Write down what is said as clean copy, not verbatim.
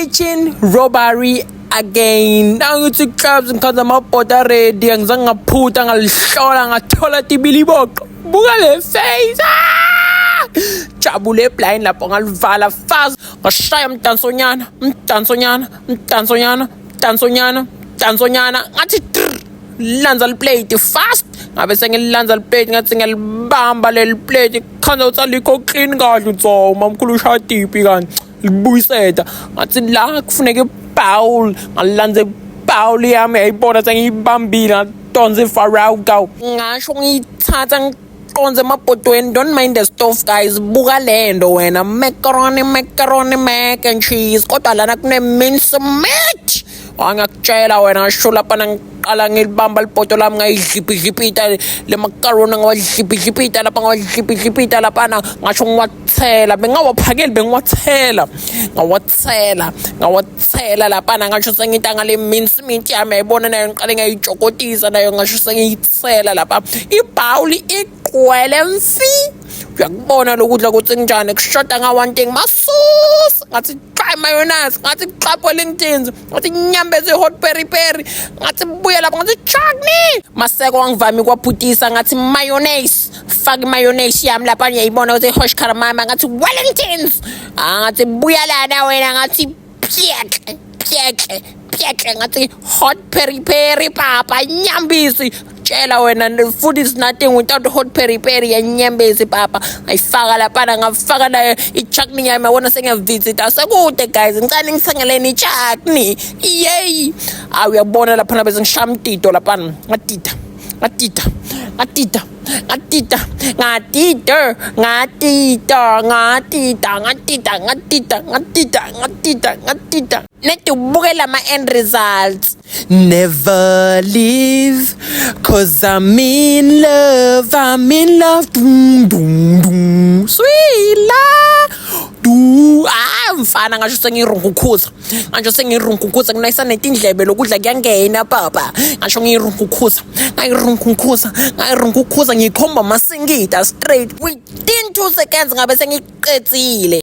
Kitchen robbery again. Nangithi clubs ngikhanza amabhoda ready, angizange ngaphutha, ngalihlola, ngathola tibiliboqo. Buka le face. Ah! Jabule blind lapho, ngalivala fast, ngashaya umdansonyana, umdansonyana, umdansonyana, umdansonyana, umdansonyana, ngathi trr, lanza liplate fast. Ngabe sengililanza liplate, ngathi ngiyalibamba leli plate, khanza ukuthi alikho clean kahle, uthi oh, mamkhulu ushaya tipi kanti libuyiseta. Ngathi la kufuneka ibowl, ngalilanza ibowl yami, yayibona sengiyibambile, ngadonsa ifarauka, ngasho ngiyithatha, ngiqonze emabhodweni. Don't mind the stuff, guys. Buka lento wena, macaroni, macaroni, mac and cheese, kodwa lana kune-mince meat. Angakutshela wena, ngasho laphana ngiqala ngilibamba libhodo lami, ngayidlipidlipita le macaroni, ngawadlipidlipita lapha, ngawadlipidlipita laphana, ngasho ngiwathela, bengawaphakeli, bengiwathela, ngawathela, ngawathela laphana, ngasho sengita ngale mince meat yami, yayibona nayo, ngiqale ngayijokotisa nayo, ngasho sengiyithela lapha, ibhawuli igqwele mfi. Uyakubona lokudla ukuthi kunjani? Kushoda nga-one thing, masusa. Ngathi try mayonnaise, ngathi xap Wellingtons, ngathi nyambezi hot peri peri, ngathi buya lapho, ngathi chutney, maseko angivami kwaphutisa, ngathi mayonnaise, faka imayonnaise yami lapha, ngiyayibona ukuthi hosh karamama, ngathi Wellingtons, ah, ngathi buya lana wena, ngathi pyekle pyekle pyekle, ngathi hot peri peri papa, nyambisi. Tshela wena, the food is nothing without hot peri peri yenyembezi papa. Ngayifaka laphana, ngafaka nayo i-chutney yami, yabona sengiyavisita sekude, guys, ngicela ngithengeleni i-chutney. Yey, awu, uyabona laphana bese ngishaya umtito laphana, ngatita, ngatita, ngatita, ngatita, ngatita, ngatita, ngatita, ngatita, ngatita, ngatita, ngatita, ngatita, nedi ubukela ama-end results. Never leave, 'cause I'm in love, I'm in love. Dum, dum, dum. Sweet love. Du, ah, mfana, ngasho sengirungukhuza, ngasho sengirungukhuza, kunayisa netindlebe lokudla kuyangena papa, ngasho ngirungukhuza, ngayirungukhuza, ngayirungukhuza, ngikhomba amasingida straight within 2 seconds ngabe sengiqedzile.